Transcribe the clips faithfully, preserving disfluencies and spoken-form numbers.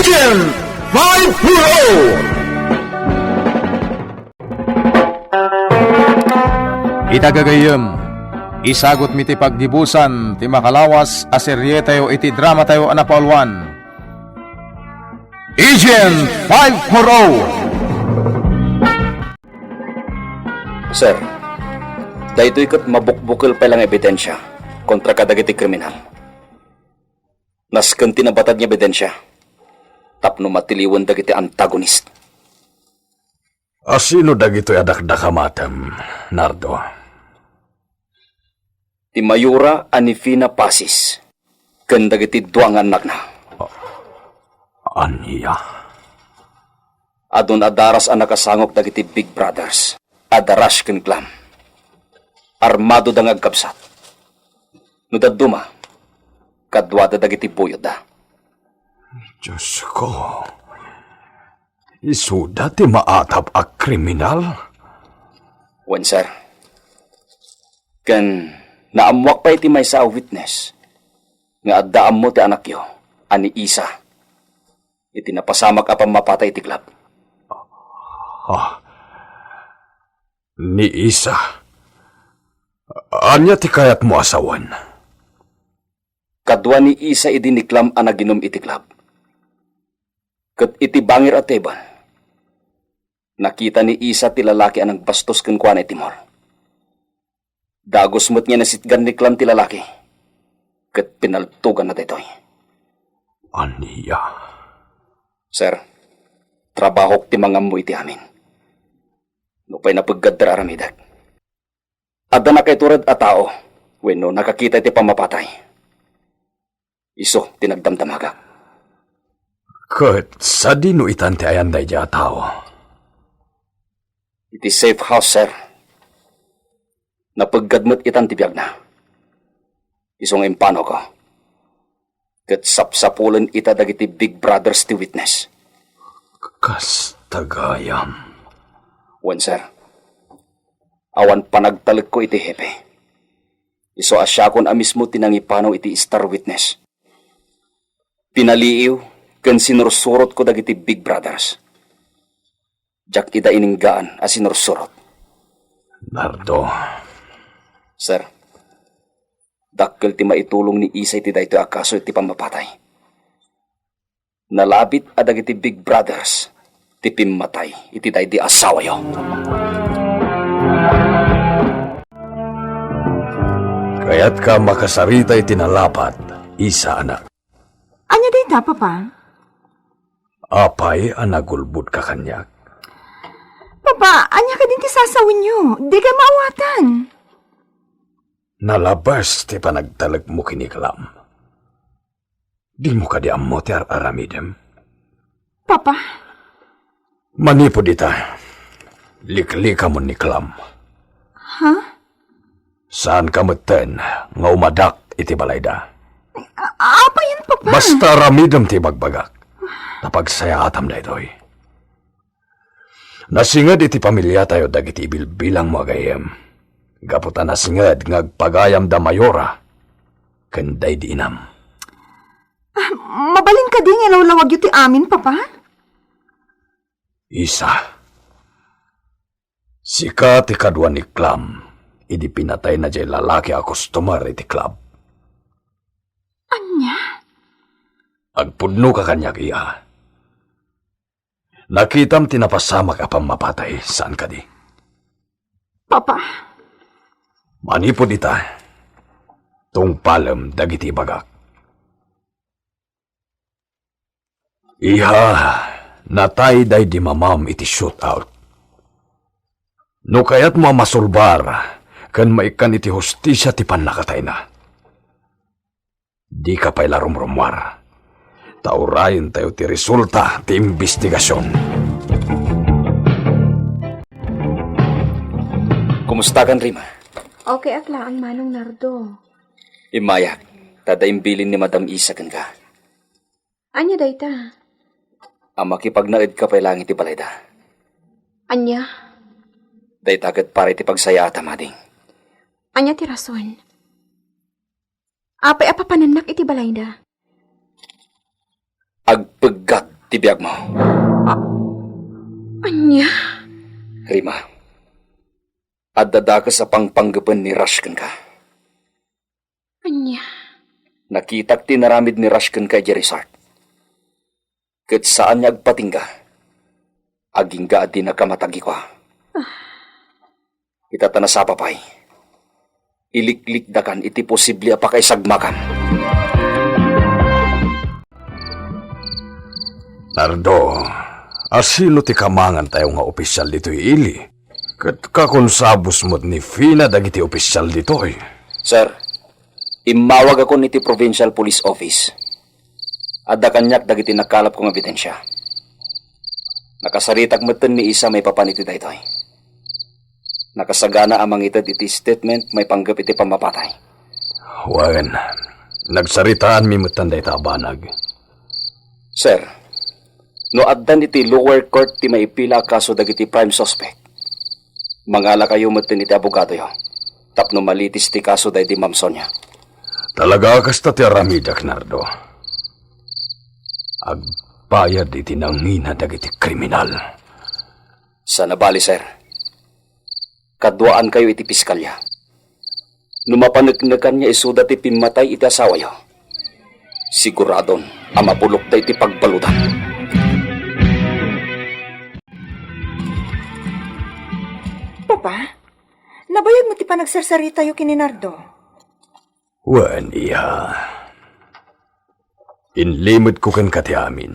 Agent five four oh! Ita gagayyem, isagutmi ti paggibusan ti makalawas a serietayo iti dramatayo a napauluan, Agent five four oh. Sir, daytoy ket mabukbukel pay la nga ebidensia kontra kadagiti kriminal. Nasken ti nabatad nga ebidensia tapno matiliwen dagiti antagonist. Asino dagitoy a dakdakamatem, Nardo? Ti mayora a ni Fina Pasis ken dagiti dua nga annakna. Ania? Adun a daras a nakasangok dagiti Big Brothers a Darash ken Clam. Armadoda nga agkabsat. No dadduma, kaduada dagiti buyotda. Diosko, isuda ti maatap a kriminal? Wen, sir. Ken naammuak pay iti maysa a witness nga adda ammo ti anakyo a ni Isa iti napasamak a pammapatay iti Club. Ah, ni Isa. Ania ti kayatmo a sawen? Kadua ni Isa idi ni Clam a naginum iti Club. Ket iti bangir a table, nakita ni Isa ti lalaki a nagbastos kenkuana iti mall. Dagus met nga nasitgan ni Clam ti lalaki, ket pinaltoganna daytoy. Ania? Sir, trabahok ti mangammo iti amin. Nupay napeggadda aramidek. Adda nakaiturod a tao wenno nakakita iti pammapatay. Isu ti nagdamdamagak. Ket sadino itan ti ayan daydiay a tao? Iti safe house, sir. Napeggad met itan ti biagna. Isu nga impanawko. Ket sapsapulen ita dagiti Big Brothers ti witness. Kasta gayam. Wen, sir. Awan panagtalekko iti hepe. Isu a siakon a mismo ti nangipanaw iti star witness. Pinaliiw ken sinursurotko dagiti Big Brothers. Diak ida ininggaan a sinursurot. Nardo. Sir, dakkel ti maitulong ni Isa iti daytoy a kaso iti pammapatay. Nalabit a dagiti Big Brothers ti pimmatay iti daydi asawayo. Kayatka makasarita iti nalapat, Isa, anak. Ania dayta, Papa? Apay a nagulbodka kaniak? Papa, ania kadin ti sasawenyo? Dikay maawatan. Nalabas ti panagtalekmo ken ni Clam. Dimo kadi ammo ti ar-aramidem? Papa? Manipud ita, liklikamon ni Clam. Ha? Saanka metten nga umadak iti balayda. A-, apayen, Papa? Basta aramidem ti ibagbagak. Ta pagsayaatam daytoy. Nasinged iti pamiliatayo dagiti ibilbilangmo a gayyem, gapu ta nasinged nga agpagayam da Mayora ken daydi inam. Ah, mabalin kadi nga ilawlawagyo ti amin, Papa? Isa, sika ti kadua ni Clam idi pinatayna jay lalaki a customer iti club. Ania? Agpudnoka kaniak, iya. Nakitam ti napasamak a pammapatay, saan kadi? Papa. Manipud ita, tungpalem dagiti ibagak. Iha, natay daydi mamam iti shootout. No kayatmo a masulbar ken maikkan iti hustisia ti pannakatayna, dika pay la rumrumuar. Ta urayentayo ti resulta ti imbestigasion. Kumustakan, Rima? Okay ak laeng, Manong Nardo. Immayak, ta adda imbilin ni Madam Isa kenka. Ania dayta? A makipagnaedka pay laeng iti balayda. Ania? Dayta ket para iti pagsayaatam, ading. Ania ti rason? Apay a papanannak iti balayda? Agpeggad ti biagmo. Ania? Rima, adda dakes a pangpanggepen ni Rush kenka. Ania? Nakitak ti inaramid ni Rush kenka idiay resort. Ket saan nga agpatingga. Agingga a dinaka matagikua. Ita ta nasapa pay. Iliklikdakan iti posible a pakaisagmakam. Nardo, asino ti kamangan tayo nga opisyal ditoy ili? Ket kakonsabus met ni Fina dagiti opisyal ditoy? Sir, immawagakon iti Provincial Police Office. Adda kaniak dagiti nakalapko nga ebidensia. Nakasaritak metten ni Isa maipapan iti daytoy. Nakasagana a mangited iti statement maipanggep iti pammapatay. Wen, nagsaritaanmi metten dayta a banag. Sir, no addan iti lower court ti maipila a kaso dagiti prime suspect, mangalakayo metten iti abogadoyo tapno malitis ti kaso daydi Ma'am Sonia. Talaga a kasta ti aramidek, Nardo. Agbayad iti nangina dagiti kriminal. Saan a bali, sir. Kaduaankayo iti piskalya. No mapaneknekan nga isuda ti pimmatay iti asawayo, siguradon a mapulokda iti pagbaludan. Papa, nabayag mo ti panagsarsaritayo ken ni Nardo? Wen, iha. Inlimedko kenka ti amin.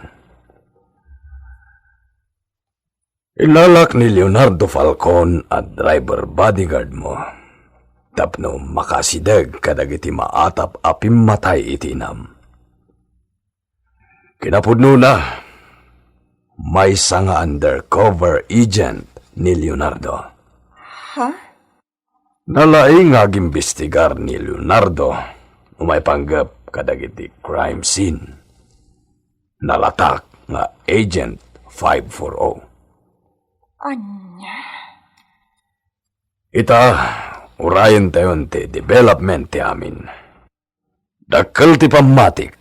Inalak ni Leonardo Falcon a driver bodyguard mo tapno makasideg kadagiti maatap a pimmatay iti inam. Kinapudnona, maysa nga undercover agent ni Leonardo. Ha? Nalaing nga agimbestigar ni Leonardo no maipanggep kadagiti crime scene. Nalatak nga Agent five four oh. Ania? Ita, urayentayon ti development ti amin. Dakkel ti pammatik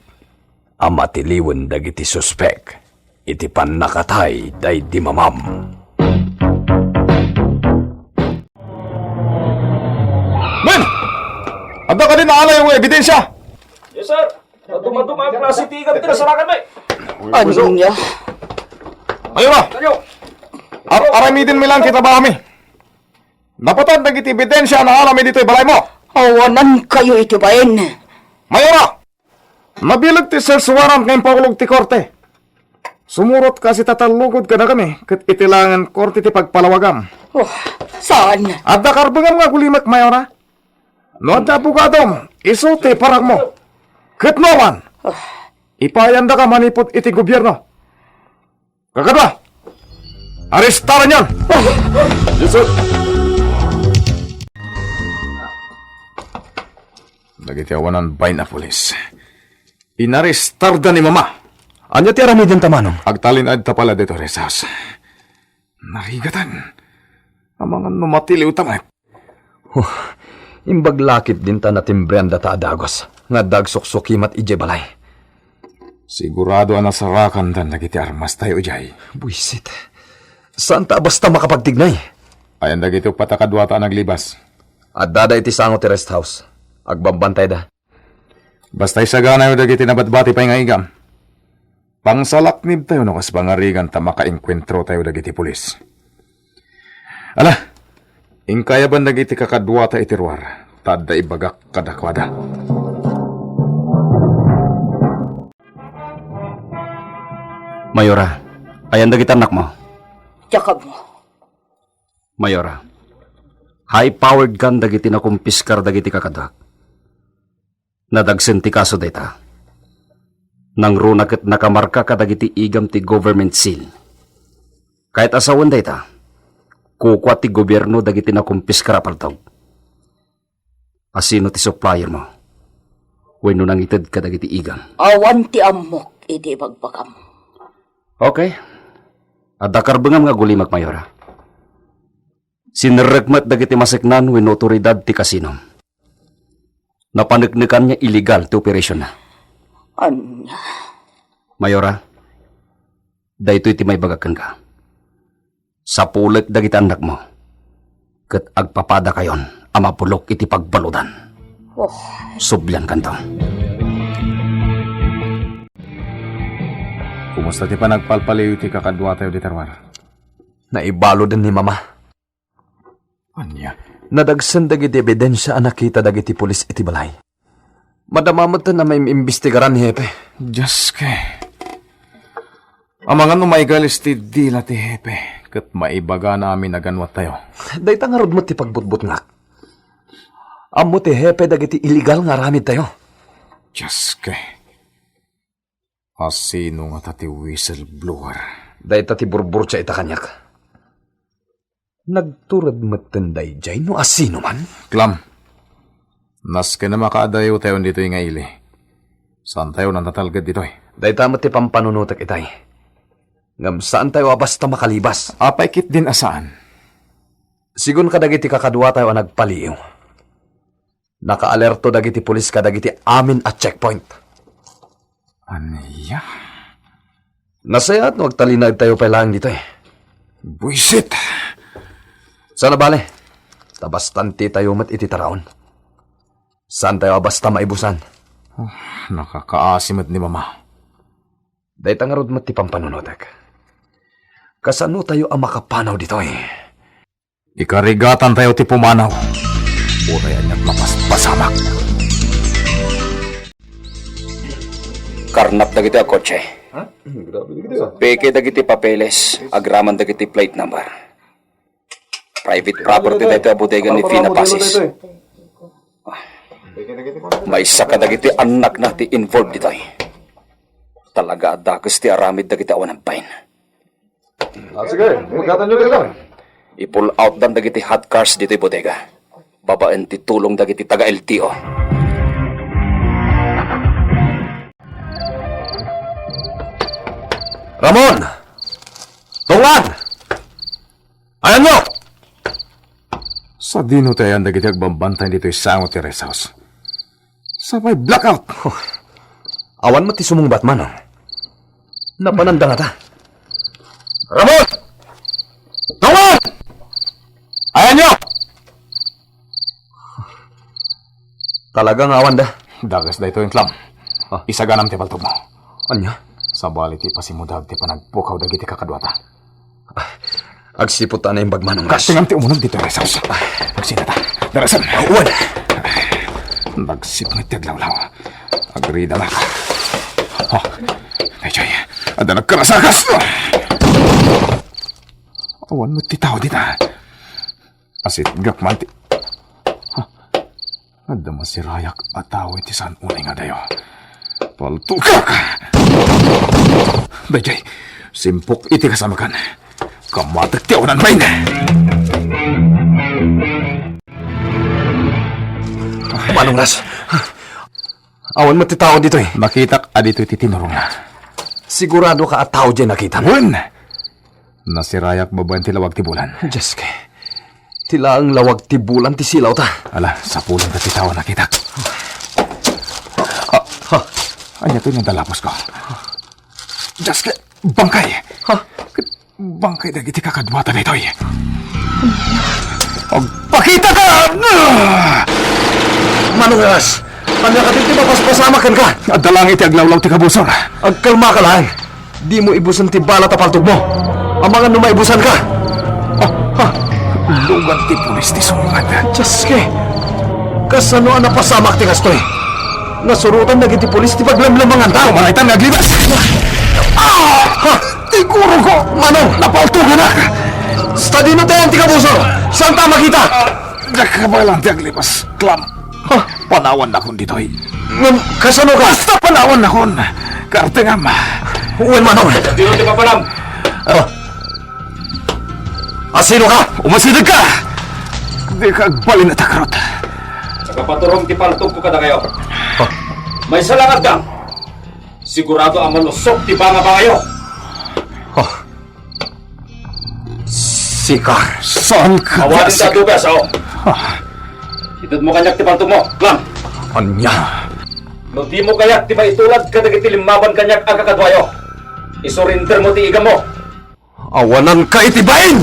a matiliwen dagiti suspek iti pannakatay daydi mamam. Men! Adda kadi naalay nga ebidensia? Yes, sir. Maduma-duma a klase ti igan ti nasarakan, eh. Ania? Mayora! Ar-, aramiden mi lang ti trabaho mi. Napatan dagiti ebidensia a naalami ditoy balaymo. Awanankayo iti bain. Mayora! Nabileg ti search warrant nga impaulog ti korte. Sumurot ka sita ta lugod kadakami ket iti laengen korte ti pagpalawagam. Oh, saan? Adda karbengam nga agulimek, Mayora. No adda abogadom, isu ti parakmo. Ket no awan, ipayandaka manipud iti gobierno. Kakadua, arestaranyon! Yes, sir. Dagiti awanan bain a pulis. Inarestarda ni Mama. Ania ti aramidenta, Manong? Agtalinaedta pay la ditoy rest house. Narigatan. Amangan no matiliwta met. Huh, imbag la ketdin ta natimbreandata a dagus nga adda agsuksukimat idiay balay. Sigurado a nasarakandan dagiti armastayo idiay. Buisit. Saanta a basta makapagtignay. Ayan dagiti uppat a kaduata a naglibas. Addada iti sango ti rest house. Agbambantayda. Basta isaganayo dagiti nabatbati pay nga igam. Pangsalaknibtayo no kas pangarigan ta makaengkuentrotayo dagiti pulis. Ala, inkayaban dagiti kakaduata iti ruar, ta adda ibagak kadakuada. Mayora, ayan dagiti annakmo? Diak ammo. Mayora, high-powered gun dagiti nakumpiskar dagiti kakaduak. Nadagsen ti kaso dayta. Nangruna ket nakamarka kadagiti igam ti government seal. Kayat a sawen dayta, kukua ti gobierno dagiti nakumpiskar a paltog. Asino ti suppliermo? Wenno nangited kadagiti igam? Awan ti ammok iti ibagbagam. Okay. Adda karbengam nga agulimek, Mayora. Sinerrek met dagiti maseknan wenno otoridad ti kasino. Napaneknekan nga illegal ti operationna. Ania? Mayora, Daytoy ti maibagak kenka. Sapulek dagiti annakmo, ket agpapadakayon a mapulok iti pagbaludan. Oh. Subliankanto. Kumusta ti panagpalpaliw ti kakaduatayo, Diterwar? Naibaludan ni Mama. Ania? Nadagsen dagiti ebidensia a nakita dagiti pulis iti balay. Madama metten a maim-imbestigaran ni Hepe. Dios, ke. Amangan no maigalis ti dila ti Hepe, ket maibagana amin a ganuattayo. Dayta ngarud met ti pagbutbutngak. Ammo ti Hepe dagiti illegal nga aramidtayo. Dios, ke. Asino ngata ti whistleblower? Dayta ti burburtia ita kaniak. Nagtured metten daydiay no asinoman? Clam, nasken a makaadayotayon ditoy nga ili. Saantayo a natalged ditoy. Dayta met ti pampanunotek itay. Ngem saantayo a basta makalibas. Apay ketdin a saan? Sigun kadagiti kakaduatayo a nagpaliiw, nakaalerto dagiti pulis kadagiti amin a checkpoint. Ania? Nasayaat no agtalinaedtayo pay laeng ditoy. Buisit! Saan a bale, ta bastantitayo met iti taraon. Saantayo a basta maibusan. Ah, nakakaasi met ni Mama. Dayta ngarud met ti pampanunotek. Kasanotayo a makapanaw ditoy? Ikarigatantayo ti pumanaw. Uray ania't mapaspasamak. Karnap dagiti a kotse. Peke dagiti papeles, agraman dagiti plate number. Private property daytoy a bodega ni Fina Pasis. Maysa kadagiti annakna ti involved ditoy. Talaga a dakes ti aramid dagiti awan a bain. Ah, sige, pagkatanyo dagita. I-pull out dan dagiti hot cars ditoy bodega, babaen ti tulong dagiti taga L T O. Ramon! Tungan! Ayanyo! Sadino ti ayan dagiti agbambantay ditoy sango ti rest house? Sapay blackout! Huh. Awan met ti sumungbat, Manong. Napananda ngata. Ramon! Tungan! Ayanyo! Talaga nga awan da. Dakes daytoy, Clam. Ah. Isaganam ti paltogmo. Ania? Sabali ti pasimudag ti panagpukaw dagiti kakaduata. Ah, agsipud ta naimbag, Manong Ras. Kasingam ti umuneg ditoy rest house. Ah. Agsinata. Darasan. Uwan. Nagsipnget ti aglawlaw. Agrida na. Oh. Ay, Joy. Adda nagkarasakas. Awan met ti tao dita. Asitgak man ti, ha? Adda masirayak a tao iti saan unay nga adayo. Paltugak! Daydiay, simpok iti kasamakan. Kamatek ti awanan bain. Manong Ras, awan met ti tao ditoy. Nakitak a ditoy ti tinurongna. Sigurado ka a tao diay nakita? Wen! Nasirayak babaen ti lawag ti bulan. Dios, ke. Ti laeng lawag ti bulan ti silawta. Ala, sapulanta ti tao a nakitak. Ah, ha? Ania toy nadalapusko? Dios, ke, bangkay. Ha? Bangkay dagiti kakaduata daytoy. Agpakitaka! Manong Ras, ania kadin ti mapaspasamak kenka? Adda laeng iti aglawlaw ti kabusor. Agkalmaka laeng. Dimo ibusen ti bala ta paltogmo. Amangan no maibusanka. Ah, ah. Lugan ti pulis ti sungad. Dios, ke. Kasano a napasamak ti kastoy? Nasurotan dagiti pulis ti paglamlamanganta. Umanaytan nga aglibas. Ah! Ha? Ti kurongko, Manong, napaltoganak. Sadino ti ayan ti kabusor? Saanta a makita? Ah, diak kabaelan ti aglibas, Clam. Ha? Panawannakon ditoy. Ngem, kasano ka? Basta panawannakon. Kartengam. Wen, Manong. Dino ti papanam? Ah. Asino ka? Umasideg ka! Dika agbalin a takrot. Sagapaturom ti paltogko kadakayo. Ha? Maysa lang addam. Sigurado a malusok ti bangabangayo. Ha? Sika. Saan ka? Awanen ti adugas, oh. Ah. Itedmo kaniak ti paltogmo, Clam. Ania? No dimo kayat ti maitulad kadagiti limmaban kaniak a kakaduayo, Isurrender mo ti igam mo. Awananka iti bain!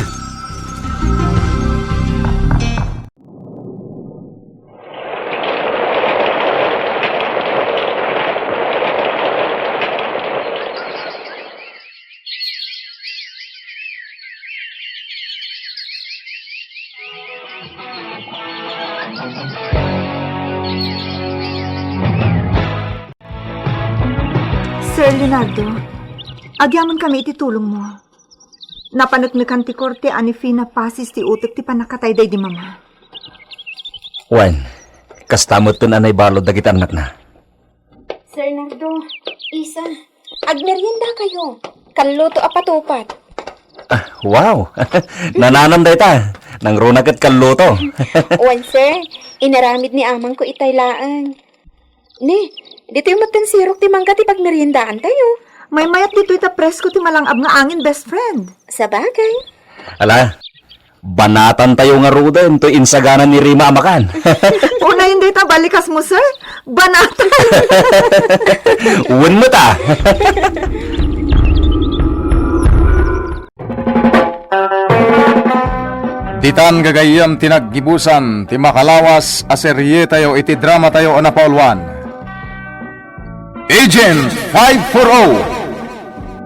Sir Leonardo, agyamankami iti tulongmo. Napaneknekan ti korte a ni Fina Pasis ti utek ti pannakatay daydi mama. Wen, kasta metten a naibalud dagiti annakna. Sir Nardo, Isa, agmeriendakayo. Kalluto a patupat. Ah, wow! Nananam dayta. Nangruna ket kalluto. Wen, sir, inaramid ni amangko itay laeng. Ni, ditoy metten sirok ti mangga ti pagmeriendaantayo. Maymayat ditoy ta presko ti malang-ab nga angin, best friend. Sabagay. Ala, banatantayo ngaruden toy insagana ni Rima a makan. Unayen dayta balikasmo, sir. Banatan. Wen met a. Ditan gagayyem ti naggibusan ti makalawas a serietayo iti dramatayo a napauluan, Agent five four oh.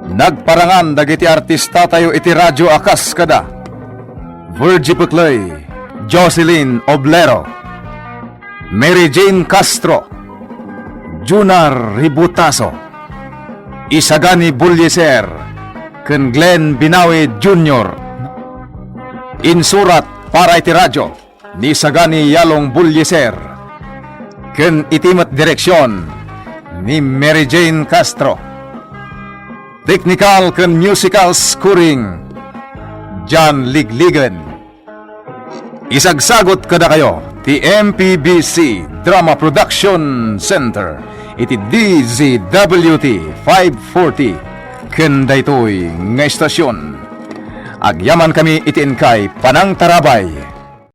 Nagparangan dagiti artistatayo iti radyo a kas kada Virgie Pecley, Jocelyn Oblero, Mary Jane Castro, Junar Ributaso, Isagani Bulyeser, ken Glenn Binawi Junior. Insurat para iti radyo ni Isagani Yalong Bulyeser, ken iti met direksion ni Mary Jane Castro. Technical ken musical scoring, John Ligligan. Isagsagut kadakayo ti M P B C Drama Production Center iti D Z W T five forty ken daytoy nga estasion. Agyamankami iti inkay panangtarabay